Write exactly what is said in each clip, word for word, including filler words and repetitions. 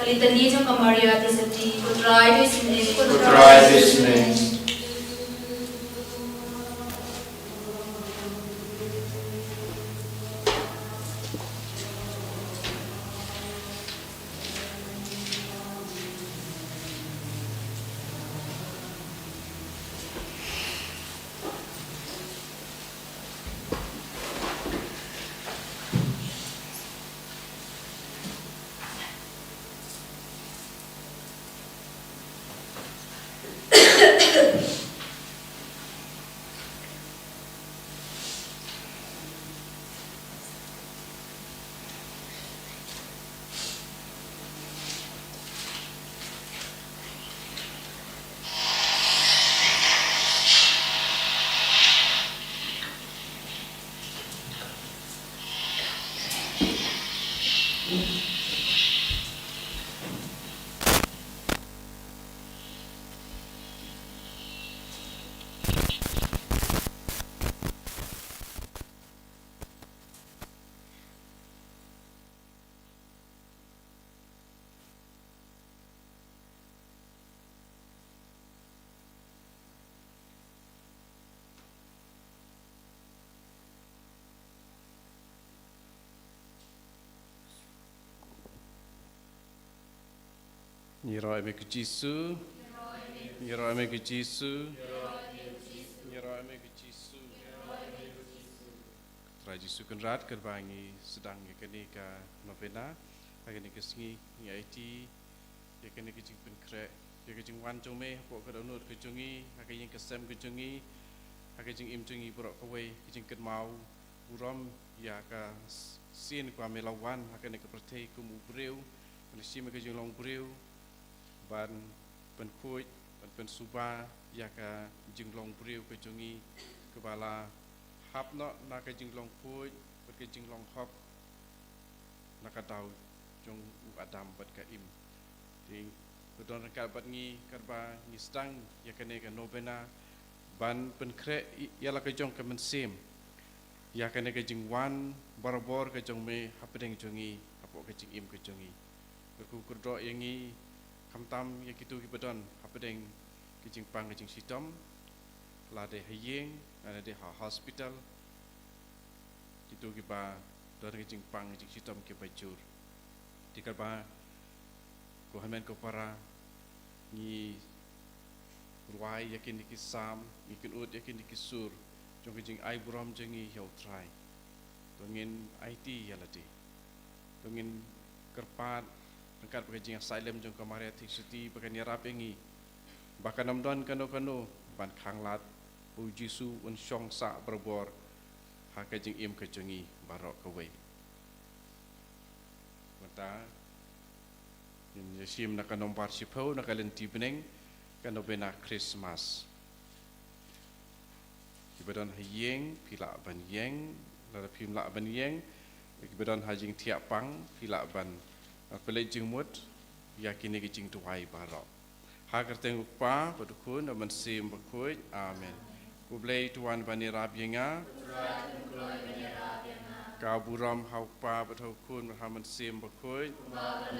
Litany jong ka Maria Theisotti. Ko Trai, to isynei. Ko Trai, to isynei. Ngi ïaroh ïa me ko Jisu. Ngi ïaroh ïa me ko Jisu. Ngi ïaroh ïa me ko Jisu. Trai Jisu Kynrad, katba ngi sdang ïa kane ka novena ha kane ka sngi, ngi aiti ïa kane ka jingpynkhreh ïa ka jingwan jong me hapoh ka dohnud ka jong ngi, ha ka ïing ka sem ka jong ngi, ha ka jingim jong ngi baroh kawei, ka jingkynmaw burom ïa ka s-, sien kaba me la wan ha kane ka pyrthei kum u briew, ban shim ïa ka jinglong briew, ban pynkhuid, ban pynsuba ïa ka jinglong briew ka jong ngi, kaba la hap noh na ka jinglong khuid bad ka jinglong hok na ka daw jong u Adam bad ka Im. Te to don ryngkat bad ngi katba ngi sdang ïa kane ka novena, ban pynkhreh ïa la ka jong ka mynsiem ïa kane ka jingwan barabor ka jong me hapdeng jong ngi, hapoh ka jingim ka jong ngi. Kyrkhu kyrdoh ïa ngi, khamtam ïa kito kiba don hapdeng ka jingpang ka jingshitom, lada ha ïing, lada ha hospital, kito kiba don ka jingpang ka jingshitom kiba jur. Te katba ko hynmen ko para ngi rwai ïa kine ki Salm, ngi kynud ïa kine ki sur jong ka jingai burom jong ngi ïa U Trai, to ngin aiti ïa lade. To ngin kyrpad ryngkat bad ka jingïasaid lem jong ka Maria Theisotti ba kan ïarap ïa ngi, ba kan ym don kano kano ban khanglad, ba U Jisu un shong sah barabor ha ka jingim ka jong ngi baroh kawei. Mynta ngin ïa shim na ka nombar shiphew na ka lynti bneng, ka novena Christmas. Kiba don ha ïing, phi lah ban ïeng, lada phim lah ban ïeng, kiba don ha jingthiah pang, phi lah ban, uh, pynleit jingmut ïa kine ki jingduwai baroh. Ha ka kyrteng U Kpa, bad U Khun, bad U Mynsiem Bakhuid. Amen. U Blei to wan ban ïarap ïa nga. Ka burom ha U Kpa, bad ha U Khun, bad ha U Mynsiem Bakhuid. Amen.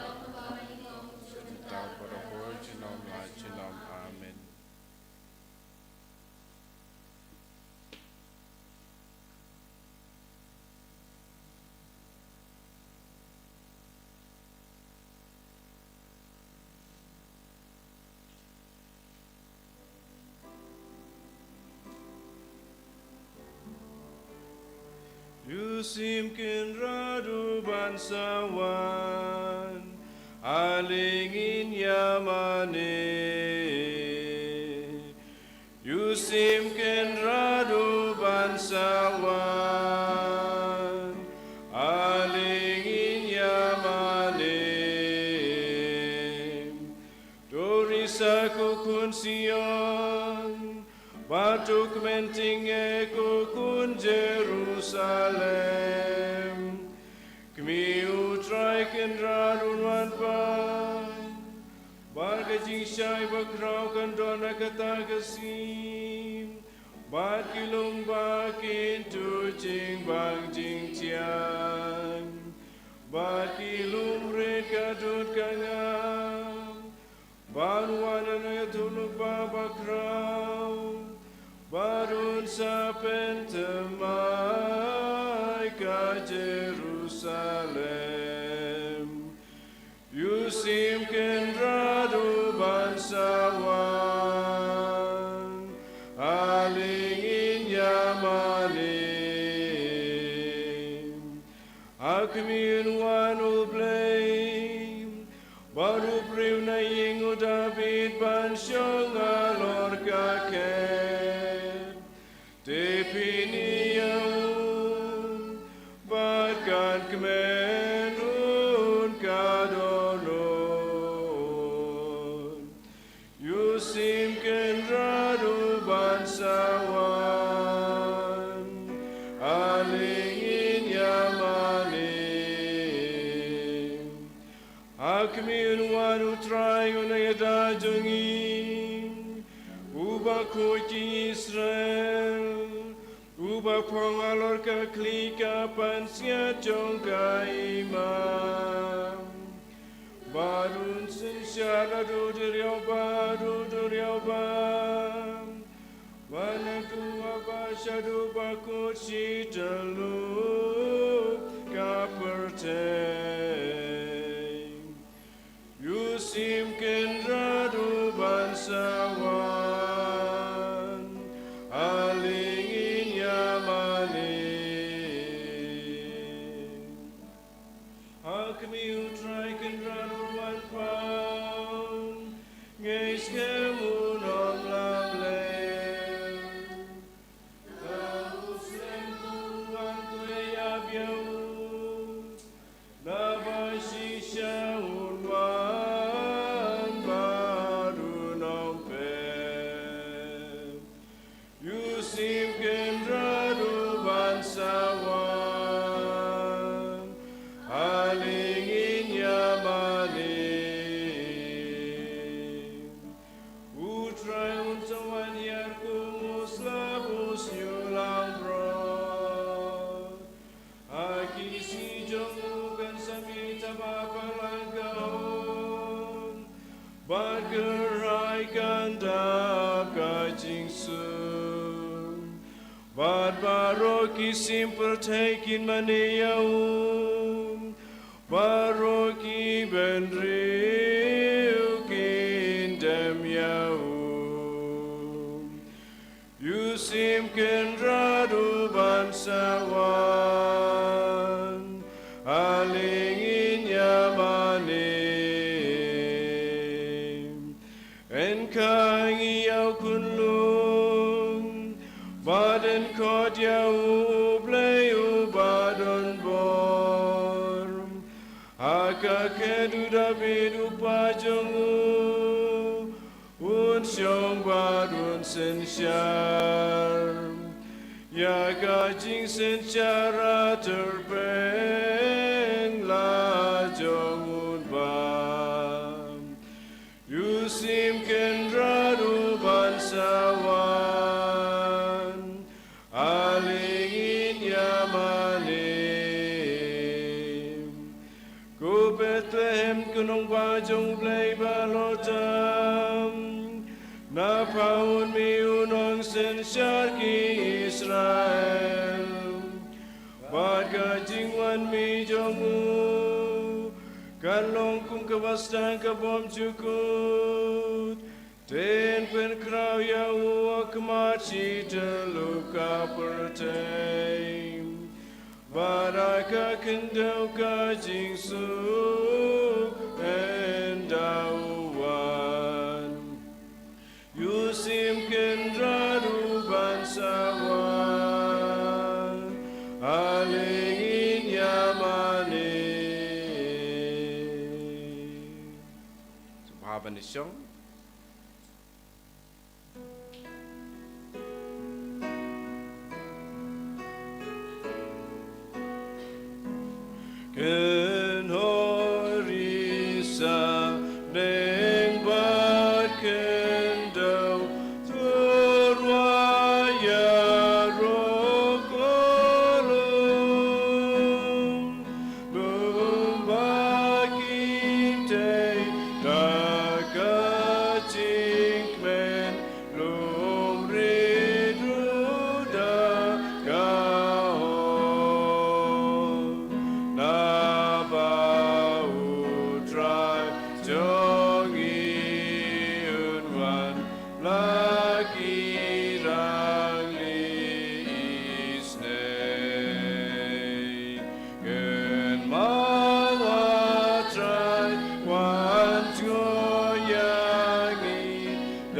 Ïohi Kynrad u ban sa wan, ale ngin ïa mane. Ïohi Kynrad u ban sa wan, ale ngin ïa mane. To risa ko khun Sion, bad to kmen tyngeh ko khun Jerusalem. Kmie U Trai Kynrad un wan pat, bad ka jingshai bakhraw kan don ha kata ka sngi, bad ki lum ba kin tuh jingbang jingthiang, Bad ki lum rit ka dud ka ngam, ban wan ïa u Lypa bakhraw, bad un sa pynthymmai ka Jerusalem. Ïoh sim kynrad u ban sa wan, ha lyngngoh ïa mane. Ha khmih un wan u Blei, bad u briew na ïing u Dabid ban shong halor ka khet. Te phin ïohi ïa u, bad kan kmen un ka dohnud. Ïoh sim kynrad u ban sa wan, ha lyngngoh ïa mane. Ha khmih un wan u Trai u nongïada jong ngi, uba khuid ïa ki Israel, uba phong halor ka khlieh ka pansngiat jong ka hima. Bad un synshar naduh duriaw ba haduh duriaw ba, bad na ka wah ba shaduh ba kut shi tyllup ka pyrthei. Ïoh sim kynrad u ban sa wan, ha lyngngoh ïa mane. Ha khmih u Trai kynrad un wan paw, ngeit skhem un ym lamler. Ka u slem un wan, to ïa ap ïa u, naba shisha un wan bad un ym pep. Ïoh sim kynrad u ban sa wan, ha lyngngoh ïa mane. U Trai un sa wan ïar kum u slap u sniew langbrot. Ha ki sngi jong u kan sa mih taba balang ka hok, bad ka rai kan dap ka jingsuk. Bad baroh ki sim pyrthei kin mane ïa u, baroh ki bynriew kin dem ïa u. Ïoh sim kynrad u ban sa wan, ha lyngngoh ïa mane. Yn khang ïa u khunlung, bad yn khot ïa u Blei uba don bor. Ha ka khet u Dabid u kpa jong u, un shong bad un synshar ïa ka jingsynshar ha tyrpeng la jong u Baba. Ïoh sim kynrad u ban sa wan, ha lyngngoh ïa mane. Ko Bethlehem, ko nongbah jong u Blei ba la tam, na pha un mih u nongsynshar ki Israel. Bad ka jingwan mih jong u kan long kum kaba sdang ka bymjukut. Te yn pynkhraw ïa u ha khmat shi tyllup ka pyrthei. Bad ha ka khyndew ka jingsuk yn da u wan. Ïoh sim kynrad u ban sa wan, ha lyngngoh ïa mane. Sngewbha ban ïashong. Kynhun ri sa neng bad khyndew, tyrwa ïaroh khlong.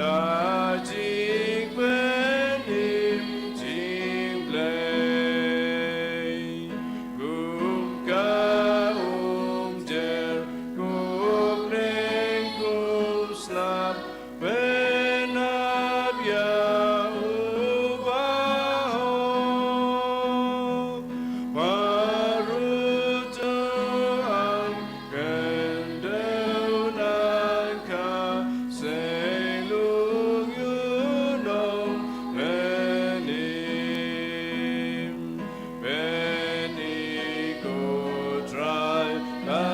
Ka jingpynim jingblei kum ka umjer, kum neng kum slap, pynap ïa u bahok. Baroh to ang kyndon nang ka seng lung ïa u nongpynim. Pynïaid ko Trai ka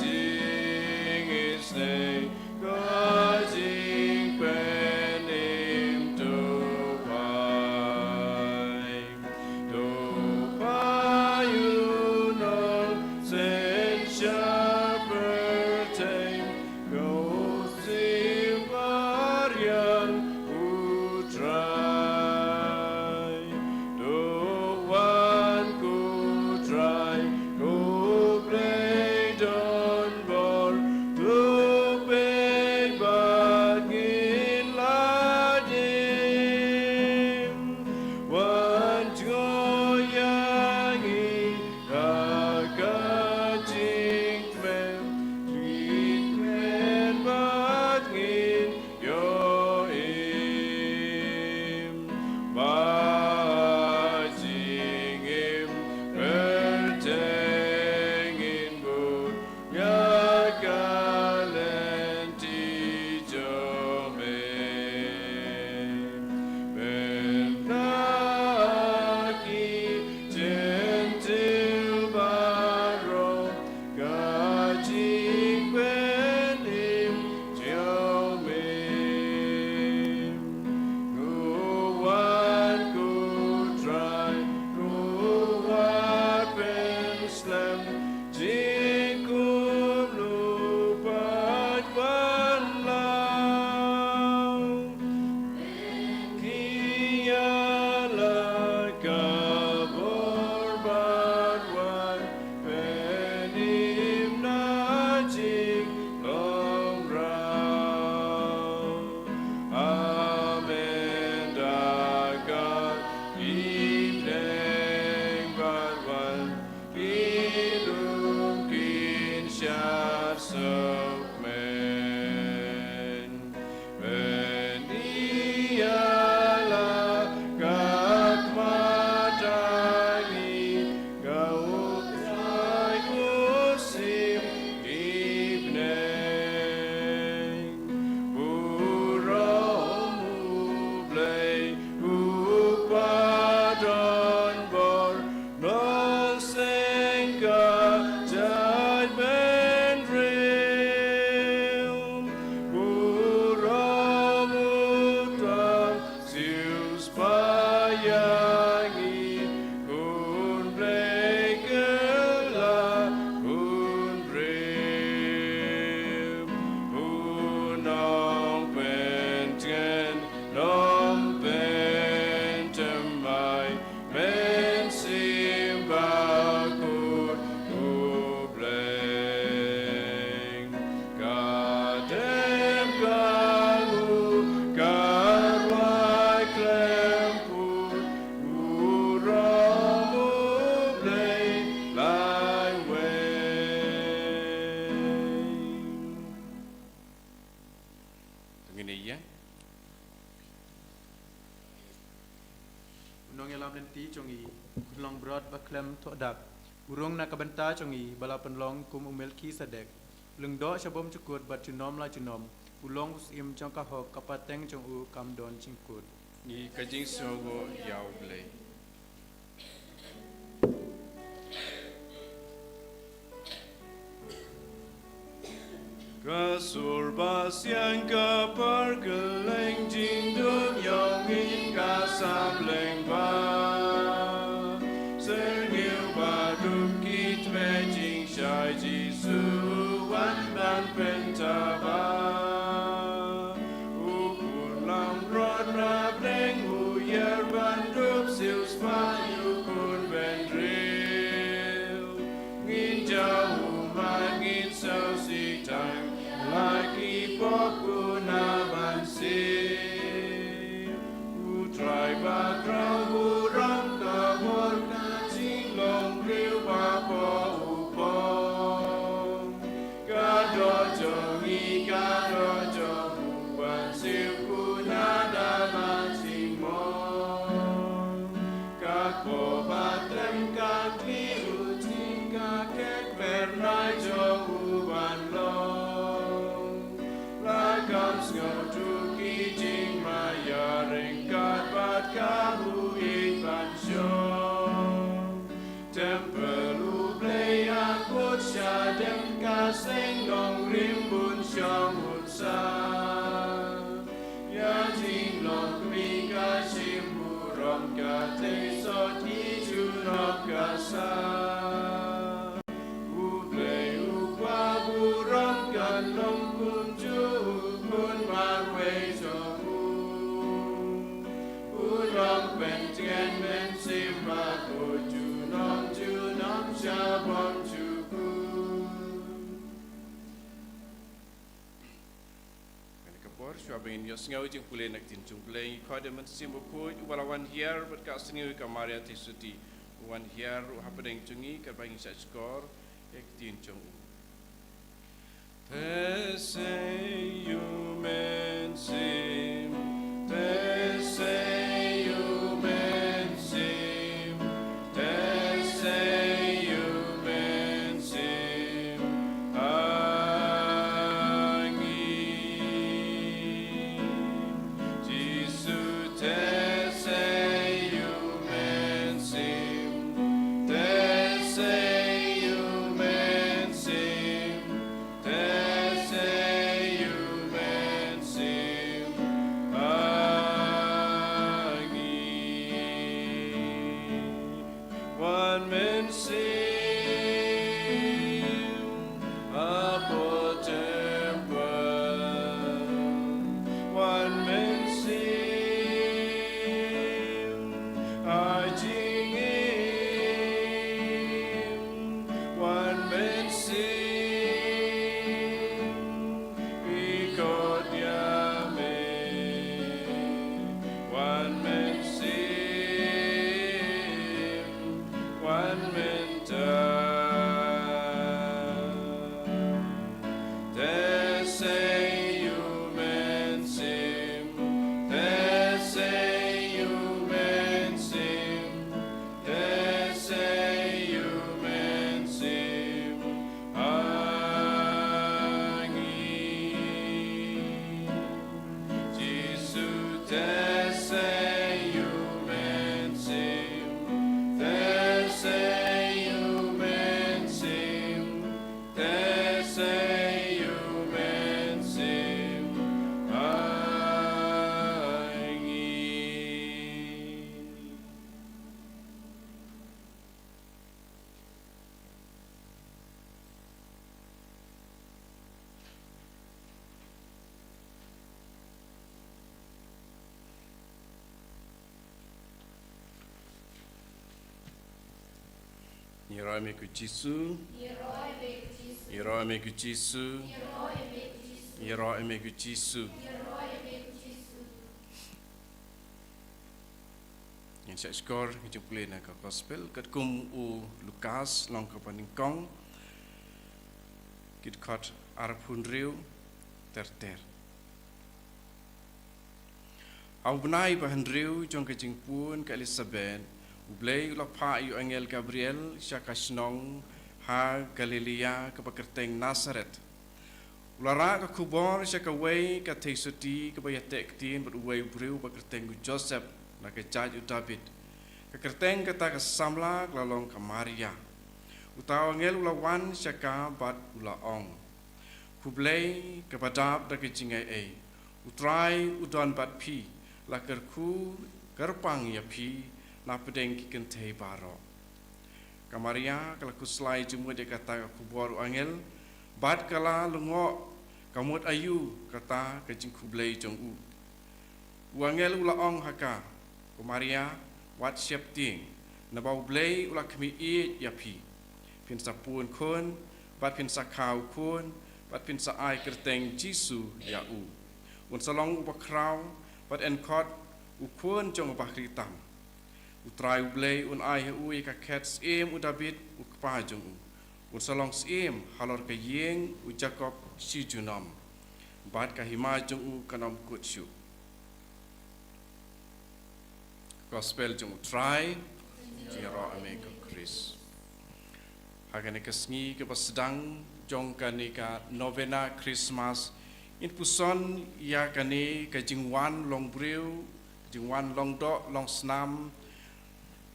jingisynei, ka jingpynim to phai. To phai u nongsynshar pyrthei, ko symbai ïa u Trai. To wan ko Trai, ko Blei donbor, to peit bad ngin lait im. Wan jngoh ïa ngi ha ka jingkmen, jingkmen bad ngin ïoh im. Ba ha jingim pyrthei ngin bud ïa ka lynti jong me. Mynta ki Jentil baroh ka jingpynim jong me. Ko wan ko Trai, ko wan pynslem, jingkumno pat wan lang. Ki ïa la ka bor bad wan pynim na jinglong raw. Amen. Da ka ki bneng bad wan ki lum kin shad suk men. Pynïaid ïa la ka khmat ngi, ka u Trai u sim ki bneng. Burom u Blei u Kpa donbor, Nongseng ka jait bynriew. Burom u Trai, siewspah ïa ngi, khun Blei kylla khun briew. U Nongpyntngen, Nongpynthymmai, Mynsiem Bakhuid u Blei. Ka dem ka nguh ka rwai khlem put, burom u Blei lai wei. To ngin ïa U nongïalam lynti jong ngi, u khunlung brot ba khlem thoh dak, u rung na ka bynta jong ngi, ba la pynlong kum u Melkisedek, u lyngdoh sha bymjukut bad junom la junom, u long u syiem jong ka hok, ka pateng jong u kam don jingkut. Ngi ka jingsngewnguh ïa U Blei. Ka sur ba siang ka par kylleng jingdum ïong in ka sam lyngba. Syrngiew ba dum ki tmei jingshai Jisu wan ban pyntaba. U khunlung brot na bneng u ïar ban dup siewspah ïa u khun bynriew. Ngin jaw u mat ngin sngewsih tang la ki pop u na ban siew. Seng nongrim bun shong ut sa. Ïa jinglong kmie ka shim burom ka thei sot ki junop ka sa. U Blei u Kpa burom kan long kumjuh u Khun marwei jong u. U long pynjngai mynsiem bad u junom junom sha bymjukut. Kane ka por, shuwa ba ngin ïohsngew jingpule na ka ktien jong U Blei, ngi khot ïa u Mynsiem Bakhuid, uba la wan hiar bad ka sngi ka Maria Theisotti, u wan hiar ruh hapdeng jong ngi, katba ngin shah shkor ïa ka ktien jong u. Te sei u Mynsiem, te sei u Mynsiem, te sei u Mynsiem, ha ngi. Jisu te sei u Mynsiem, te sei u Mynsiem, te sei u Mynsiem, ha ngi. Wan Mynsiem, ha ka templ. Wan Mynsiem, ha jingim. Wan Mynsiem, ngi khot ïa me. Wan Mynsiem, wan mynta. Te sei u Mynsiem, te sei u Mynsiem, te sei u Mynsiem, ha ngi. Jisu te sei u Mynsiem, te sei u Mynsiem, te sei u Mynsiem, ha ngi. Ïaroh ïa me ko Jisu. Ïaroh ïa me ko Jisu. Ïaroh ïa me ko Jisu. Ngin sa shkor, ngin jingpule na ka gospel katkum u Lukas lynnong kaba nyngkong, ki dkhot arphew hynriew ter ter. Ha u bnai ba hynriew jong ka jingpun ka Elisabet, U Blei u la phah ïa u angel Gabriel sha ka shnong ha Galilea kaba kyrteng Nasaret. U la rah ka khubor sha kawei ka theisotti kaba ïateh ktien bad uwei u briew ba kyrteng u Joseph, na ka jaid u Dabid. Ka kyrteng kata ka samla ka la long ka Maria. Uta u angel u la wan sha ka bad u la ong: Khublei kaba dap da ka jingaiei, U Trai u don bad phi, la kyrkhu kyrpang ïa phi napdeng ki kynthei baroh. Ka Maria ka la khuslai jingmut ïa kata ka khubor u angel, bad ka la lyngngoh ka mut aïu kata ka jingkhublei jong u. U angel u la ong ha ka: Ko Maria, wat sheptieng, naba U Blei u la khmih ïeit ïa phi. Phin sa pun khun, bad phin sa kha u khun, bad phin sa ai kyrteng Jisu ïa u. Un sa long uba khraw, bad yn khot u Khun jong u Bahri Tam. U Trai U Blei un ai ha u ïa ka khet syiem u Dabid u kpa jong u. Un sa long syiem halor ka ïing u Jakob shi junom, bad ka hima jong u kan ym kut shuh. Gospel jong U Trai. Jingïaroh ïa me ko Khrist. Ha kane ka sngi kaba sdang jong kane ka novena Christmas, ngin puson ïa kane ka jingwan long briew, ka jingwan long doh long snam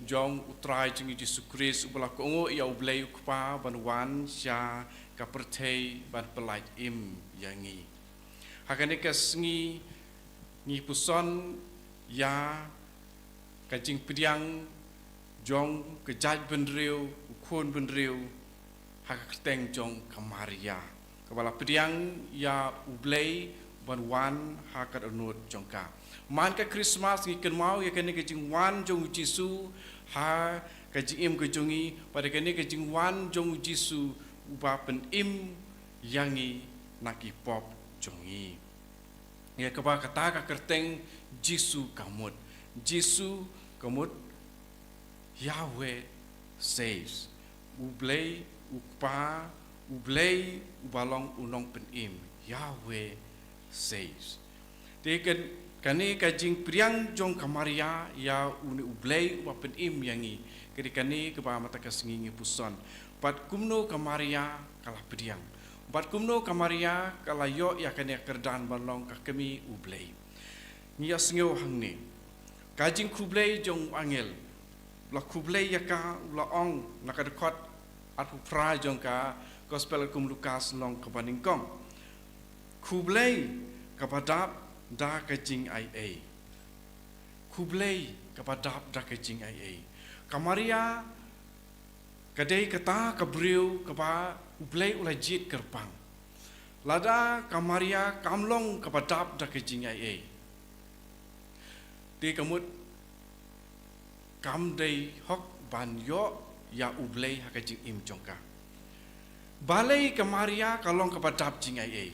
jong U Trai jong ngi Jisu Khrist, uba la kohnguh ïa U Blei u Kpa ban wan sha ka pyrthei ban pyllait im ïa ngi. Ha kane ka sngi ngi puson ïa ka jingpdiang jong ka jaitbynriew, u khun bynriew, ha ka kyrteng jong ka Maria, kaba la pdiang ïa U Blei ban wan ha ka dohnud jong ka. Man ka Christmas ngi kynmaw ïa kane ka jingwan jong U Jisu ha ka jingim ka jong ngi, bad ïa kane ka jingwan jong U Jisu uba pynim ïa ngi na ki pop jong ngi. Ïa kaba kata ka kyrteng Jisu ka mut. Jisu ka mut Yahweh saves. U Blei, U Kpa, U Blei uba long U Nongpynim. Yahweh saves. Te kan, kane ka jingpdiang jong ka Maria ïa une U Blei uba pynim ïa ngi, ka dei kane kaba mynta ka sngi ngi puson. Bad kumno ka Maria ka la pdiang, bad kumno ka Maria ka la ïoh ïa kane ka kyrdan ban long ka kmie U Blei. Ngi ïa sngew hangne ka jingkhublei jong u angel. U la khublei ïa ka, u la ong na ka dkhot arphew phra jong ka Gospel kum Lukas, long kaba nyngkong: Khublei kaba dap da ka jingaiei. Khublei kaba dap da ka jingaiei. Ka Maria ka dei kata ka briew kaba U Blei u la jied kyrpang. Lada ka Maria kam long kaba dap da ka jingaiei, te ka mut kam dei hok ban ïoh ïa U Blei ha ka jingim jong ka. Balei ka Maria ka long kaba dap jingaiei,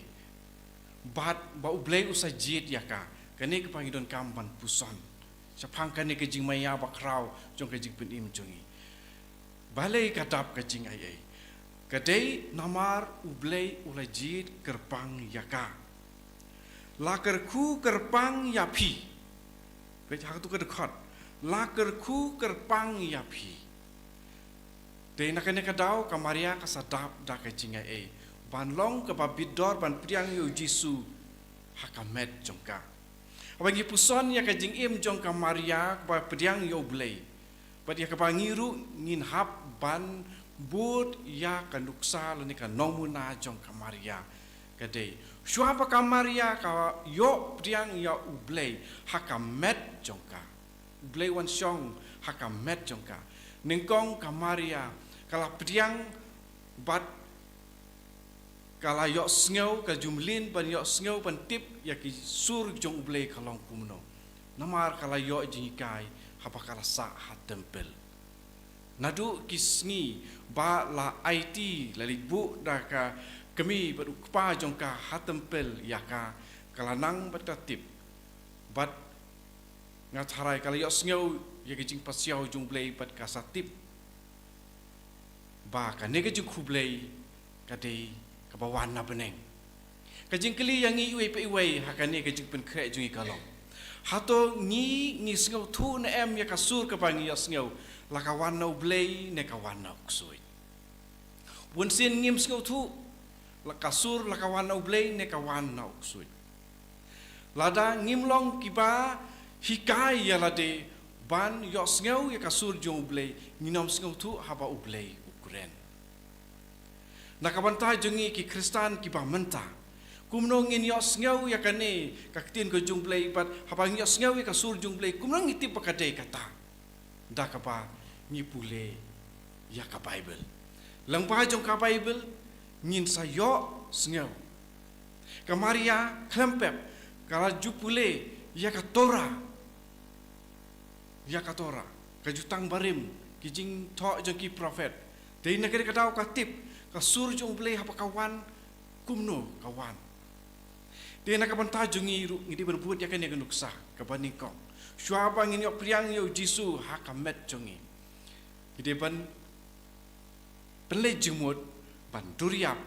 bad ba U Blei u sa jied ïa ka? Kane kaba ngi donkam ban puson shaphang kane ka jingmaïa bakhraw jong ka jingpynim jong ngi. Balei ka dap ka jingaiei? Ka dei namar U Blei u la jied kyrpang ïa ka. La kyrkhu kyrpang ïa phi. Peit ha katu ka dkhot, la kyrkhu kyrpang ïa phi. Te na kane ka daw ka Maria ka sa dap da ka jingaiei ban long kaba bit dor ban pdiang ïa U Jisu ha ka met jong ka. Haba ngi puson ïa ka jingim jong ka Maria kaba pdiang ïa U Blei, bad ïa kaba ngi ruh ngin hap ban bud ïa ka nuksa lane ka nongmuna jong ka Maria. Ka dei shuwa ba ka Maria ka ïoh pdiang ïa U Blei ha ka met jong ka, U Blei wan shong ha ka met jong ka. Nyngkong ka Maria ka la pdiang bad ka la ïohsngew, ka ju mlien ban ïohsngew, ban tip ïa ki sur jong U Blei ka long kumno. Namar ka la ïoh jinghikai haba ka la sah ha templ. Naduh ki sngi ba la aiti, la leit buh da ka kmie bad u kpa jong ka ha templ ïa ka, ka la nang bad ka tip. Bad nga tharai ka la ïohsngew ïa ka jingpasiaw jong U Blei bad ka sa tip ba kane ka jingkhublei ka dei kaba wan na bneng. Ka jingkylli ïa ngi iwei pa iwei ha kane ka jingpynkhreh jong ngi ka long, hato ngi, ngi sngewthuh ne em ïa ka sur kaba ngi ïohsngew, la ka wan na U Blei ne ka wan na u ksuid? Bunsien ngim sngewthuh la ka sur la ka wan na U Blei ne ka wan na u ksuid. Lada ngim long kiba hikai ïa lade ban ïohsngew ïa ka sur jong U Blei, ngin ym sngewthuh haba U Blei u kren. Na ka bynta jong ngi ki Khristan kiba mynta, kumno ngin ïohsngew ïa kane ka ktien ka jong U Blei, bad haba ngi ïohsngew ïa ka sur jong U Blei, kumno ngi tip ba ka dei kata? Da kaba ngi pule ïa ka Baibl. Lyngba jong ka Baibl ngin sa ïohsngew. Ka Maria khlem pep ka la ju pule ïa ka Torah. Ïa ka Torah, ka Jutang Barim, ki jingthoh jong ki prophet. Te na kane ka daw ka tip ka sur jong U Blei haba ka wan, kumno ka wan. Te na ka bynta jong ngi ruh ngi dei ban bud ïa kane ka nuksa kaba nyngkong. Shuwa ba ngin ïoh pdiang ïa U Jisu ha ka met jong ngi, ngi dei ban pynleit jingmut ban dur ïap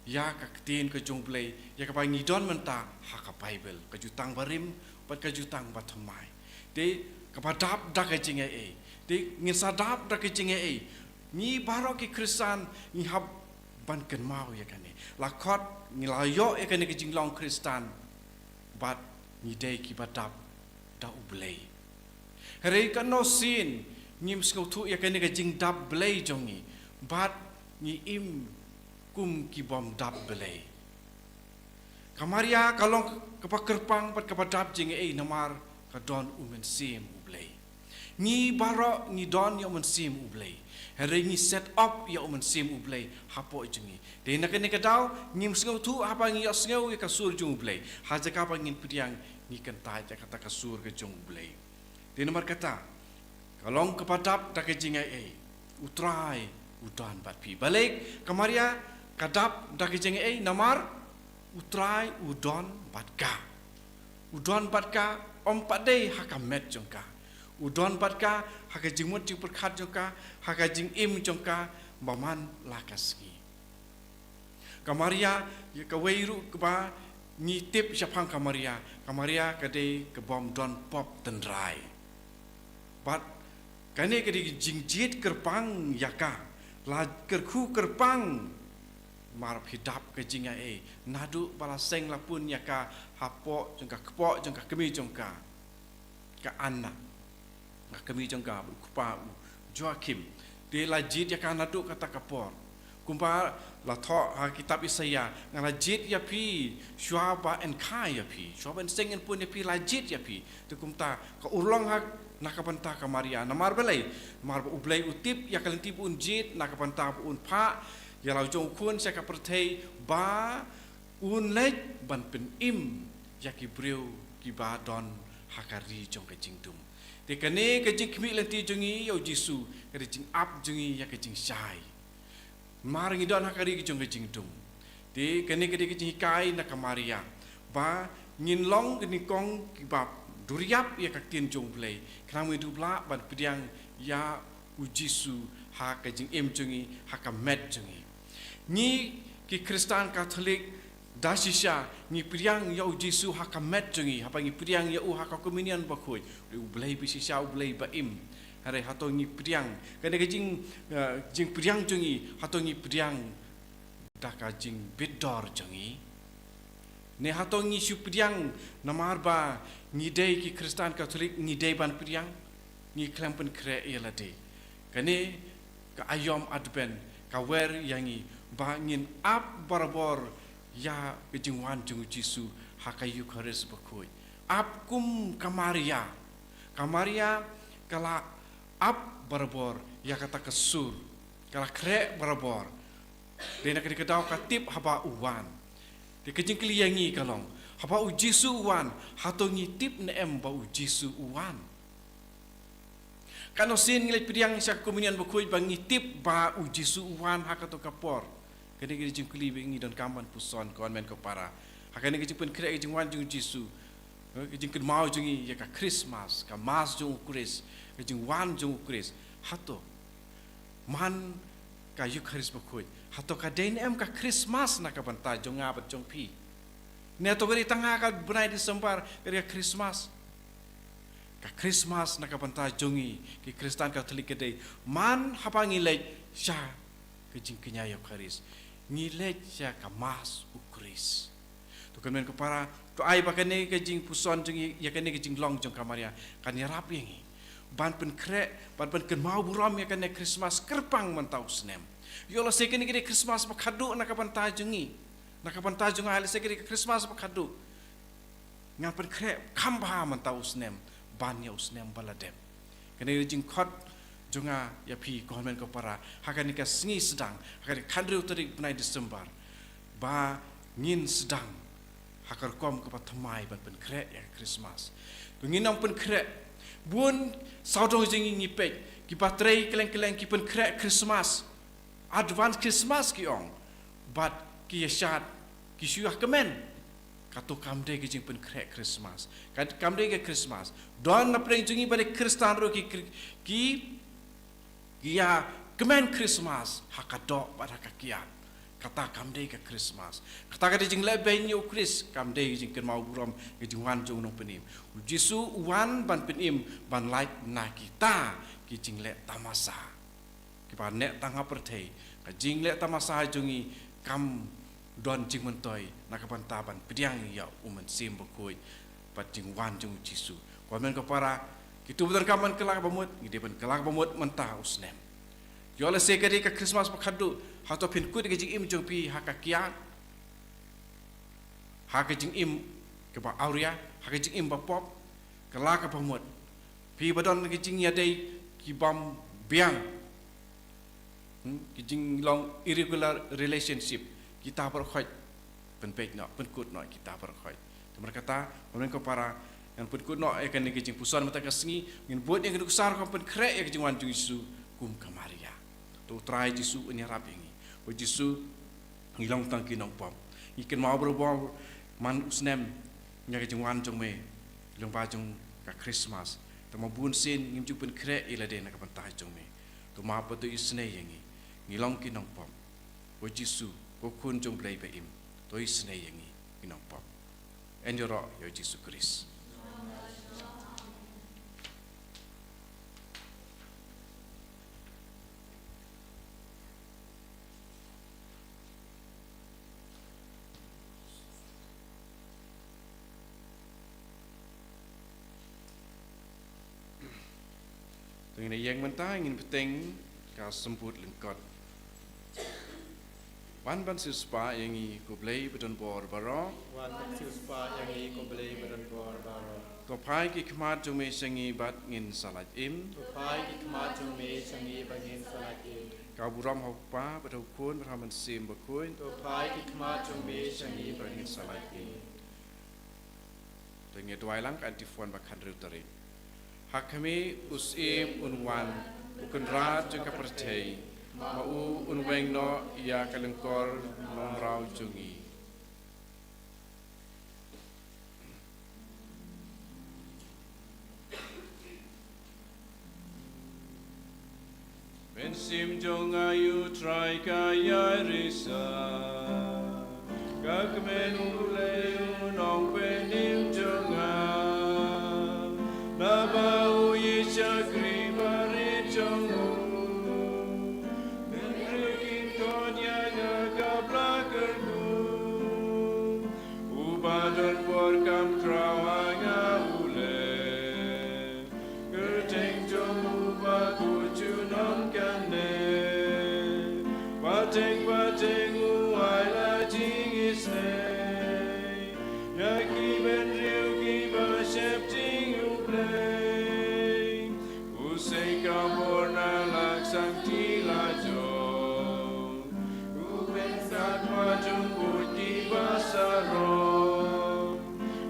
ïa ka ktien ka jong U Blei, ïa kaba ngi don mynta ha ka Baibl, ka Jutang Barim bad ka Jutang Bathymmai. Te kaba dap da ka jingaiei. Te ngin sa dap da ka jingaiei. Ngi baroh ki Khristan ngi hap ban kynmaw ïa kane. La khot ngi la ïoh ïa kane ka jinglong Khristan, bad ngi dei kiba dap da U Blei. Hynrei katno sien ngim sngewthuh ïa kane ka jingdap Blei jong ngi, bad ngi im kum ki bym dap Blei. Ka Maria ka long kaba kyrpang bad kaba dap jingaiei namar ka don U Mynsiem U Blei. Ngi baroh ngi don ïa U Mynsiem U Blei. Hynrei ngi set up ïa U Mynsiem U Blei hapoh jong ngi. Te na kane ka daw ngim sngewthuh haba ngi ïohsngew ïa ka sur jong U Blei. Ha jaka ba ngin pdiang ngi kyntait ïa kata ka sur ka jong U Blei. Te namar kata ka long kaba dap da ka jingaiei, U Trai u don bad phi. Balei ka Maria ka dap da ka jingaiei? Namar U Trai u don bad ka. U don bad ka ym pat dei ha ka met jong ka. U don bad ka ha ka jingmut jingpyrkhat jong ka, ha ka jingim jong ka ba man la ka sngi. Ka Maria, ïa kawei ruh kaba ngi tip shaphang ka Maria, ka Maria ka dei ka bym don pop tynrai. Bad kane ka dei ka jingjied kyrpang ïa ka, la kyrkhu kyrpang. Mar phi dap ka jingaiei, naduh ba la seng la pun ïa ka hapoh jong ka kpoh jong ka kmie jong ka, ka Anna, ka kmie jong ka, u kpa u Joakim. Te la jied ïa ka naduh kata ka por. Kumba la thoh ha kitab Isaïah, nga la jied ïa phi shuwa ba yn kha ïa phi, shuwa ba yn seng yn pun ïa phi la jied ïa phi. Te kumta ka urlong ha na ka bynta ka Maria. Namar balei? Namar ba U Blei u tip ïa ka lynti ba un jied, na ka bynta ba un phah ïa la u jong u khun sha ka pyrthei ba un leit ban pynim ïa ki briew kiba don ha ka ri jong ka jingdum. Te kane ka jingkhmih lynti jong ngi ïa U Jisu ka dei jingap jong ngi ïa ka jingshai. Mar ngi don ha ka ri jong ka jingdum. Te kane ka dei ka jinghikai na ka Maria ba ngin long ka nyngkong kiba duriap ïa ka ktien jong U Blei, khnang ba ngin dup lah ban pdiang ïa U Jisu ha ka jingim jong ngi, ha ka met jong ngi. Ngi ki Khristan Katholik da shisha ngi pdiang ïa U Jisu ha ka met jong ngi, haba ngi pdiang ïa u ha ka Komunion Bakhuid. U Blei ba shisha, U Blei ba im. Hynrei hato ngi pdiang, kane ka jing, eh, jingpdiang jong ngi, hato ngi pdiang da ka jingbit dor jong ngi? Ne hato ngi shu pdiang namar ba ngi dei ki Khristan Katholik, ngi dei ban pdiang, ngi khlem pynkhreh ïa lade? Kane ka aïom Advent ka wer ïa ngi ba ngin ap barabor ïa ka jingwan jong U Jisu ha ka Eukharist Bakhuid. Ap kum ka Maria. Ka Maria ka la ap barabor ïa kata ka sur, ka la khreh barabor. Dei na kane ka daw ka tip haba u wan. Te ka jingkylli ïa ngi ka long, haba U Jisu u wan, hato ngi tip ne em ba U Jisu u wan? Katno sien ngi leit pdiang sha ka Komunion Bakhuid ba ngi tip ba U Jisu u wan ha kato ka por? Kane ka dei ka jingkylli ba ngi donkam ban puson, ko hynmen ko para. Ha kane ka jingpynkhreh ka jingwan jong U Jisu, eh, ka jingkynmaw jong ngi ïa ka Christmas, ka Mass jong U Khrist, ka jingwan jong U Khrist. Hato man ka Eukharist Bakhuid, hato ka dei ne em ka Christmas na ka bynta jong nga bad jong phi? Ne hato ka dei tang ha ka bnai December ka dei ka Christmas? Ka Christmas na ka bynta jong ngi ki Khristan Katholik ka dei man haba ngi leit sha ka jingkñia Eukharist, ngi leit sha ka Mass U Khrist. To ko hynmen ko para, to ai ba kane ka jingpuson jong ngi ïa kane ka jinglong jong ka Maria kan ïarap ïa ngi ban pynkhreh, ban pynkynmaw burom ïa kane Christmas kyrpang mynta u snem. Ïoh lehse kane ka dei Christmas ba khadduh na ka bynta jong ngi, na ka bynta jong nga, lehse ka dei ka Christmas ba khadduh. Ngan pynkhreh kham bha mynta u snem ban ïa u snem ba la dep. Kane ka dei ka jingkhot jong nga ïa phi, ko hynmen ko para, ha kane ka sngi sdang, ha kane ka khathynriew tarik bnai December, ba ngin sdang ha ka rukom kaba thymmai ban pynkhreh ïa ka Christmas. To ngin ym pynkhreh. Bun sawdong jong ngi ngi peit, kiba trei kylleng kylleng ki pynkhreh Christmas, advance Christmas ki ong, bad ki ïashad, ki shu ïa kmen. Kato kam dei ka jingpynkhreh Christmas. Ka, kam dei ka Christmas. Don na pdeng jong ngi ba dei Khristan ruh ki, ki, ki ïa kmen Christmas ha ka doh bad ha ka kiad. Kata kam dei ka Christmas. Kata ka dei jingleh beiñ ïa U Khrist, kam dei ka jingkynmaw burom ka jingwan jong U Nongpynim. U Jisu u wan ban pynim, ban lait na kita ki jingleh tamasa. Kiba neh tang ha pyrthei, ka jingleh tamasa jong ngi kam don jingmyntoi na ka bynta ban pdiang ïa U Mynsiem Bakhuid bad jingwan jong U Jisu. Ko hynmen ko para, kito ba donkam ban kylla ka bamut, ngi dei ban kylla ka bamut mynta u snem. Ïoh lehse ka dei ka Christmas ba khatduh, hato phin kut ïa ka jingim jong phi ha ka kiad, ha ka jingim kaba awria, ha ka jingim ba pop, ka la kaba mut. Phi ba don ka jingïadei ki bym biang, hmm, ki jinglong irregular relationship, kita baroh khoit pynpeit noh, pynkut noh kita baroh khoit. Te namar kata, wan ko para, ngan pynkut noh ïa kane ka jingpuson mynta ka sngi, ngin bud ïa ka nuksa rukom pynkhreh ïa ka jingwan jong Jisu kum ka Maria. To U Trai Jisu un ïarap ïa ngi. Ko Jisu, ngi long tang ki nongpop. Ngi kynmaw barabor man u snem ïa ka jingwan jong me lyngba jong ka Christmas. Te ma bun sien ngim ju pynkhreh ïa lade na ka bynta jong me. To map bad to isynei ïa ngi. Ngi long ki nongpop. Ko Jisu, ko Khun jong U Blei ba im, to isynei ïa ngi ki nongpop. Yn ïaroh ïa U Jisu Khrist. To ngin ïeng mynta, ngin bteng ka symbood lyngkot. Wan ban siewspah ïa ngi ko Blei ba don bor baroh. Wan ban siewspah ïa ngi ko Blei ba don bor baroh. To phai ki khmat jong me sha ngi bad ngin sa lait im. To phai ki khmat jong me sha ngi bad ngin sa lait im. Ka burom ha U Kpa bad ha U Khun bad ha U Mynsiem Bakhuid. To phai ki khmat jong me sha ngi bad ngin sa lait im. To ngin duwai lang ka antiphon ba khathynriew tarik. Ha khmih u Syiem un wan, u Kynrad jong ka pyrthei, ma u un weng noh ïa ka lyngkor longmraw jong ngi. Mynsiem jong nga ïa U Trai ka ïai risa. Ka kmen U Blei u nongpynim jong nga. Naba u ïeit shakri barit jong u. Hynriew kin khot ïa nga ka bla kyrkhu. Uba don bor kam khraw ha nga u leh. Kyrteng jong u ba kut junom kane. Pateng pateng u ai la jingisynei. Ïa ki bynriew kiba sheptieng U Blei. U sei ka bor na la ka sangti la jong. U pynsad ma jong u kiba sarong.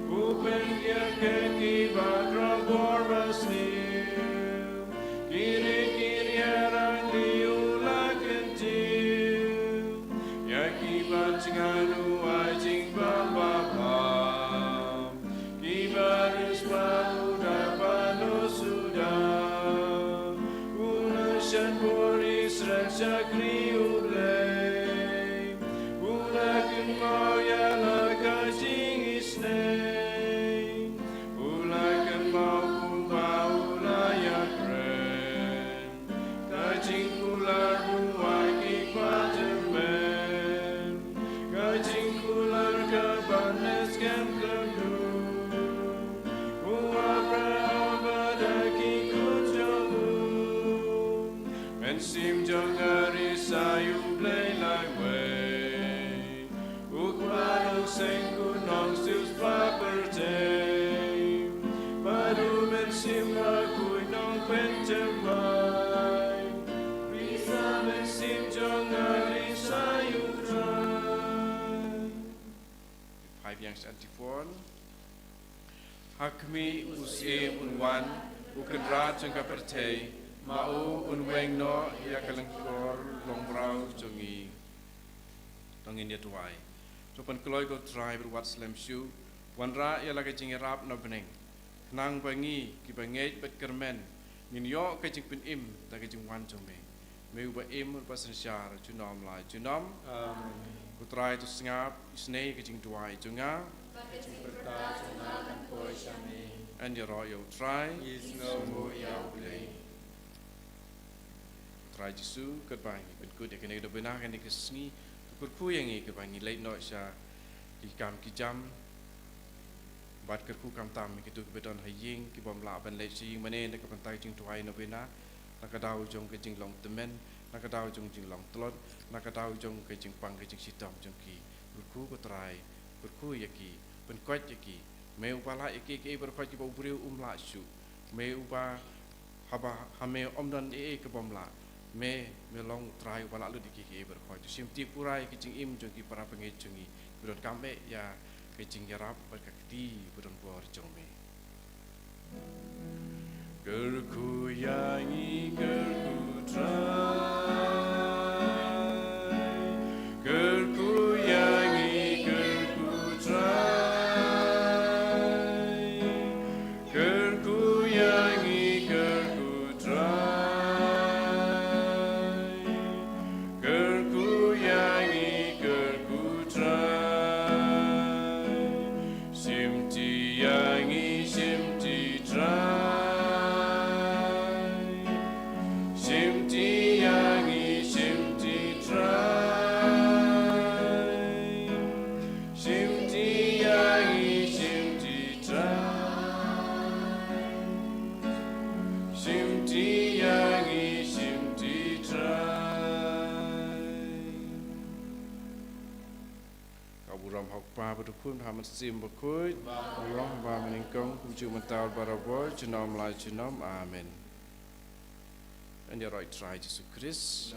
U pynïakynduh kiba khraw bor ba sniew. Ki ri ki riewrang lei u la kyntiew. Ïa kiba thngan u ai jingbam ba bam. Kiba riewspah u da pyndonkam suda. U la shon bor Israel shakri U Blei. U la kynmaw ïa la ka jingisynei. U la kynmaw kumba u la ïakren. Ka jingkular u ai ki pateng men. Ka jingkular kaban ïaskhem khlem duh. U Abraham bad ïa ki khun jong u. Mynsiem jong nga risa ïa U Blei laiwei. U Kpa nongseng khun nongsiewspah pyrthei. Bad U Mynsiem Bakhuid nongpynthymmai. Risa mynsiem jong nga risa ïa U Trai. Phai biang sha antiphon. Ha khmih u Syiem un wan, u Kynrad jong ka pyrthei, ma u un weng noh ïa ka lyngkor longmraw jong ngi. To ngin ïa duwai. To pynkloi ko Trai bad wat slem shuh, wanrah ïa la ka jingïarap na bneng. Khnang ba ngi kiba ngeit bad kyrmen ngin ïoh ka jingpynim da ka jingwan jong me. Me uba im bad synshar junom la junom. Amen. Ko Trai to sngap isynei ka jingduwai jong nga. Bad ka jingpyrta jong nga kan poi sha me. Yn ïaroh ïa U Trai. Ngi sngewnguh ïa U Blei. Trai Jisu, katba ngi pynkut ïa kane ka dewbeiñ ha kane ka sngi, to kyrkhu ïa ngi katba ngi leit noh sha ki kam ki jam. Bad kyrkhu khamtam ïa kito kiba don ha ïing, ki bym lah ban leit sha ïing mane na ka bynta ka jingduwai nobena, na ka daw jong ka jinglong tymmen, na ka daw jong jinglong tlot, na ka daw jong ka jingpang ka jingshitom jong ki. Kyrkhu ko Trai, kyrkhu ïa ki, pynkoit ïa ki. Me uba lah ïa ki, ki ei baroh kiba u briew um lah shuh. Me uba haba ha me ym don ei ei kaba ym lah. Me, me long Trai uba lah lut ïa ki, ki ei baroh. To shim ti pura ïa ki jingim jong ki para bangeit jong ngi. Ba don kam eh ïa ka jingïarap bad ka kti ba don bor jong me. Kyrkhu ïa ngi, kyrkhu Trai. Kyrkhu ïa ngi, kyrkhu Trai. Kyrkhu ïa ngi, kyrkhu Trai. Kyrkhu ïa ngi, kyrkhu Trai. Shim ti ïa ngi, shim ti Trai. Shim ti ïa ngi, shim ti Trai. Shim ti ïa ngi, shim ti Trai. Shim ti ïa ngi, shim ti Trai. Ka burom ha u Kpa bad u Khun bad ha u Mynsiem Bakhuid. Ba u long ba mynnyngkong, kumjuh mynta, barabor, junom la junom. Amen. Yn ïaroh ïa u Trai Jisu Khrist.